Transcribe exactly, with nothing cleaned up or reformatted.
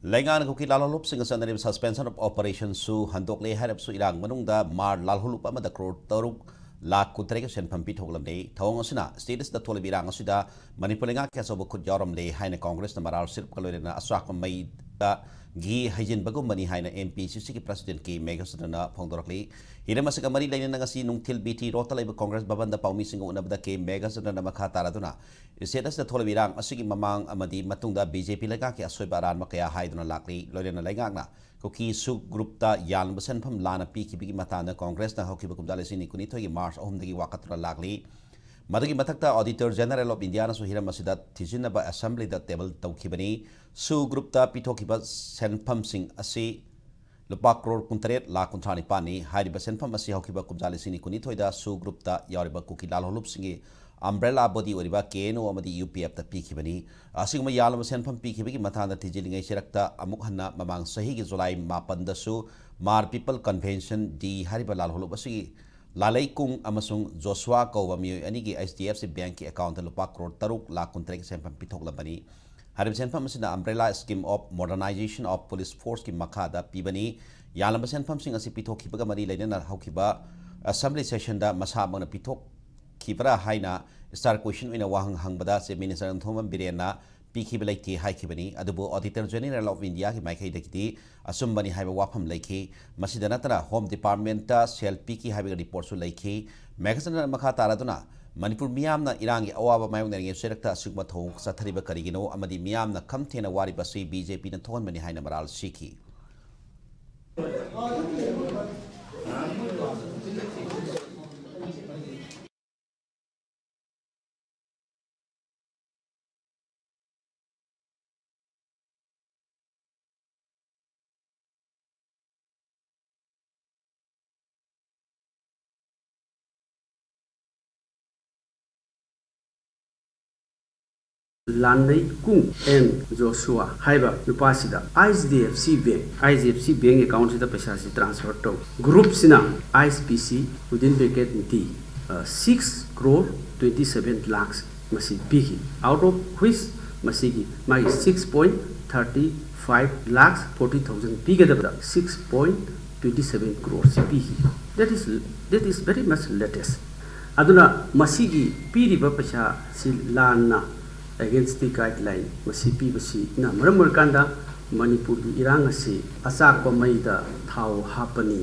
ꯂꯩꯉꯥꯛꯅ ꯀꯨꯀꯤ ꯂꯥꯜꯍꯧꯂꯨꯞꯁꯤꯡꯒ ꯆꯠꯅꯔꯤꯕ suspension of operation ꯁꯨ ꯍꯟꯗꯣꯛꯂꯦ ꯍꯥꯏꯔꯕꯁꯨ, ꯏꯔꯥꯡ ꯃꯅꯨꯡꯗ ꯃꯥꯔ ꯂꯥꯜꯍꯧꯂꯨꯞ ꯑꯃꯗ ꯀ꯭ꯔꯣꯔ ꯇꯔꯨꯛ ꯂꯥꯈ ꯀꯨꯟꯇꯔꯦꯠꯀꯤ ꯁꯦꯟꯐꯝ ꯄꯤꯊꯣꯛꯂꯝꯂꯦ꯫ ꯊꯧꯑꯣꯡ ꯑꯁꯤꯅ state ꯑꯁꯤꯗ ꯊꯣꯛꯂꯤꯕ ꯏꯔꯥꯡ ꯑꯁꯤꯗ ꯃꯅꯤꯄꯨꯔ ꯂꯩꯉꯥꯛꯀꯤ ꯑꯆꯧꯕ ꯈꯨꯠ ꯌꯥꯎꯔꯝꯂꯦ ꯍꯥꯏꯅ ꯀꯣꯡꯒ꯭ꯔꯦꯁꯅ ꯃꯔꯥꯜ ꯁꯤꯔꯞꯀ ꯂꯣꯏꯅꯅ ꯑꯆꯥꯛꯄ ꯃꯩꯗ ꯘꯤ ꯍꯩꯖꯤꯟꯕꯒꯨꯝꯕꯅꯤ ꯍꯥꯏꯅ M P C C ꯒꯤ president ꯀꯦ ꯃꯦꯘꯆꯟꯗ꯭ꯔꯅ ꯐꯣꯡꯗꯣꯔꯛꯂꯤ꯫ ꯍꯤꯔꯝ ꯑꯁꯤꯒ ꯃꯔꯤ ꯂꯩꯅꯅ ꯉꯁꯤ ꯅꯨꯡꯊꯤꯜ B T Road ꯇ ꯂꯩꯕ ꯀꯣꯡꯒ꯭ꯔꯦꯁ ꯚꯕꯟꯗ ꯄꯥꯎꯃꯤꯁꯤꯡꯒ ꯎꯅꯕꯗ ꯀꯦ ꯃꯦꯘꯆꯟꯗ꯭ꯔꯅ ꯃꯈꯥ ꯇꯥꯔꯗꯨꯅ, state ꯑꯁꯤꯗ ꯊꯣꯛꯂꯤꯕ ꯏꯔꯥꯡ ꯑꯁꯤꯒꯤ ꯃꯃꯥꯡ ꯑꯃꯗꯤ ꯃꯇꯨꯡꯗ B J P ꯂꯩꯉꯥꯛꯀꯤ ꯑꯁꯣꯏꯕ ꯑꯔꯥꯟꯕ ꯀꯌꯥ ꯍꯥꯏꯗꯨꯅ ꯂꯥꯛꯂꯤ꯫ ꯂꯣꯏꯅꯅ ꯂꯩꯉꯥꯛꯅ ꯀꯨꯀꯤ SoO group ꯇ ꯌꯥꯜꯂꯝꯕ ꯁꯦꯟꯐꯝ ꯂꯥꯟꯅ ꯄꯤꯈꯤꯕꯒꯤ ꯃꯇꯥꯡꯗ ꯀꯣꯡꯒ꯭ꯔꯦꯁꯅ ꯍꯧꯈꯤꯕ ꯀꯨꯝꯖꯥ ꯂꯤꯁꯤꯡ ꯑꯅꯤ ꯀꯨꯟꯅꯤꯊꯣꯏꯒꯤ March ꯑꯍꯨꯝꯗꯒꯤ ꯋꯥꯀꯠꯇꯨꯅ ꯂꯥꯛꯂꯤ꯫ ꯃꯗꯨꯒꯤ ꯃꯊꯛꯇ Auditor General of India ꯅꯁꯨ ꯍꯤꯔꯝ ꯑꯁꯤꯗ ꯊꯤꯖꯤꯟꯅꯕ assembly ꯗ table ꯇꯧꯈꯤꯕꯅꯤ꯫ SoO group ꯇ ꯄꯤꯊꯣꯛꯈꯤꯕ ꯁꯦꯟꯐꯝꯁꯤꯡ ꯑꯁꯤ ꯂꯨꯄꯥ ꯀ꯭ꯔꯣꯔ ꯀꯨꯟꯇꯔꯦꯠ ꯂꯥꯈ ꯀꯨꯟꯊ꯭ꯔꯥ ꯅꯤꯄꯥꯟꯅꯤ꯫ ꯍꯥꯏꯔꯤꯕ ꯁꯦꯟꯐꯝ ꯑꯁꯤ ꯍꯧꯈꯤꯕ ꯀꯨꯝꯖꯥ ꯂꯤꯁꯤꯡ ꯑꯅꯤ ꯀꯨꯟꯅꯤꯊꯣꯏꯗ SoO group ꯇ ꯌꯥꯎꯔꯤꯕ ꯀꯨꯀꯤ ꯂꯥꯜꯍꯧꯂꯨꯞꯁꯤꯡꯒꯤ umbrella body ꯑꯣꯏꯔꯤꯕ K N O ꯑꯃꯗꯤ U P F ꯇ ꯄꯤꯈꯤꯕꯅꯤ꯫ ꯑꯁꯤꯒꯨꯝꯕ ꯌꯥꯜꯂꯕ ꯁꯦꯟꯐꯝ ꯄꯤꯈꯤꯕꯒꯤ ꯃꯇꯥꯡꯗ ꯊꯤꯖꯤꯜꯂꯤꯉꯩ ꯆꯔꯛꯇ ꯑꯃꯨꯛ ꯍꯟꯅ ꯃꯃꯥꯡ ꯆꯍꯤꯒꯤ ꯖꯨꯂꯥꯏ ꯃꯥꯄꯟꯗꯁꯨ ꯃꯥꯔ ꯄꯤꯄꯜ ꯀꯟꯚꯦꯟꯁꯟ ꯗꯤ ꯍꯥꯏꯔꯤꯕ ꯂꯥꯜꯍꯧꯂꯨꯞ ꯑꯁꯤꯒꯤ ꯂꯥꯂꯩꯀꯨꯡ ꯑꯃꯁꯨꯡ ꯖꯣꯁꯨꯋꯥ ꯀꯧꯕ ꯃꯤꯑꯣꯏ ꯑꯅꯤꯒꯤ H D F C bank ꯀꯤ account ꯇ ꯂꯨꯄꯥ ꯀ꯭ꯔꯣꯔ ꯇꯔꯨꯛ ꯂꯥꯈ ꯀꯨꯟꯇꯔꯦꯠꯀꯤ ꯁꯦꯟꯐꯝ ꯄꯤꯊꯣꯛꯂꯕꯅꯤ꯫ ꯍꯥꯏꯔꯤꯕ ꯁꯦꯟꯐꯝ ꯑꯁꯤꯅ Umbrella Scheme of Modernization of Police Force ꯀꯤ ꯃꯈꯥꯗ ꯄꯤꯕꯅꯤ꯫ ꯌꯥꯜꯂꯝꯕ ꯁꯦꯟꯐꯝꯁꯤꯡ ꯑꯁꯤ ꯄꯤꯊꯣꯛꯈꯤꯕꯒ ꯃꯔꯤ ꯂꯩꯅꯅ ꯍꯧꯈꯤꯕ assembly session ꯗ ꯃꯁꯥꯃꯛꯅ ꯄꯤꯊꯣꯛꯈꯤꯕ꯭ꯔꯥ ꯍꯥꯏꯅ star question ꯑꯣꯏꯅ ꯋꯥꯍꯪ ꯍꯪꯕꯗ Chief Minister ꯅꯣꯡꯊꯣꯝꯕꯝ ꯕꯤꯔꯦꯟꯅ ꯄꯤꯈꯤꯕ ꯂꯩꯇꯦ ꯍꯥꯏꯈꯤꯕꯅꯤ꯫ ꯑꯗꯨꯕꯨ Auditor General of India ꯒꯤ ꯃꯥꯏꯀꯩꯗꯒꯤꯗꯤ ꯑꯆꯨꯝꯕꯅꯤ ꯍꯥꯏꯕ ꯋꯥꯐꯝ ꯂꯩꯈꯤ꯫ ꯃꯁꯤꯗ ꯅꯠꯇꯅ Home Department ꯇ ꯁꯦꯜ ꯄꯤꯈꯤ ꯍꯥꯏꯕꯒꯤ report ꯁꯨ ꯂꯩꯈꯤ꯫ ꯃꯦꯘꯆꯟꯗ꯭ꯔꯅ ꯃꯈꯥ ꯇꯥꯔꯗꯨꯅ, ꯃꯅꯤꯄꯨꯔ ꯃꯤꯌꯥꯝꯅ ꯏꯔꯥꯡꯒꯤ ꯑꯋꯥꯕ ꯃꯥꯌꯣꯛꯅꯔꯤꯉꯩ ꯆꯩꯔꯛꯇ ꯑꯁꯤꯒꯨꯝꯕ ꯊꯧꯑꯣꯡ ꯆꯠꯊꯔꯤꯕ ꯀꯔꯤꯒꯤꯅꯣ ꯑꯃꯗꯤ ꯃꯤꯌꯥꯝꯅ ꯈꯝ ꯊꯦꯡꯅ ꯋꯥꯔꯤꯕ ꯑꯁꯤ B J P ꯅ ꯊꯣꯛꯍꯟꯕꯅꯤ ꯍꯥꯏꯅ ꯃꯔꯥꯜ ꯁꯤꯈꯤ꯫ ꯂꯥꯟꯂꯩꯀꯨꯡ ꯑꯦꯟ ꯖꯣꯁꯨꯋꯥ ꯍꯥꯏꯕ ꯅꯨꯄꯥꯁꯤꯗ H D F C bank, H D F C bank account ꯁꯤꯗ ꯄꯩꯁꯥꯁꯤ transfer ꯇꯧ꯫ Group ꯁꯤꯅ I S P C within bracket D, ꯑ, six crore twenty seven lakhs ꯃꯁꯤ ꯄꯤꯈꯤ꯫ Out of which ꯃꯁꯤꯒꯤ ꯃꯥꯒꯤ six point thirty five lakhs forty thousand ꯄꯤꯒꯗꯕꯗ six point twenty seven crores ꯄꯤꯈꯤ꯫ That is, that is very much latest. ꯑꯗꯨꯅ ꯃꯁꯤꯒꯤ ꯄꯤꯔꯤꯕ ꯄꯩꯁꯥꯁꯤ ꯂꯥꯟꯅ against the guideline ꯃꯁꯤ ꯄꯤꯕꯁꯤꯅ ꯃꯔꯝ ꯑꯣꯏꯔꯀꯥꯟꯗ ꯃꯅꯤꯄꯨꯔꯒꯤ ꯏꯔꯥꯡ ꯑꯁꯤ ꯑꯆꯥꯛꯄ ꯃꯩꯗ ꯊꯥꯎ ꯍꯥꯞꯄꯅꯤ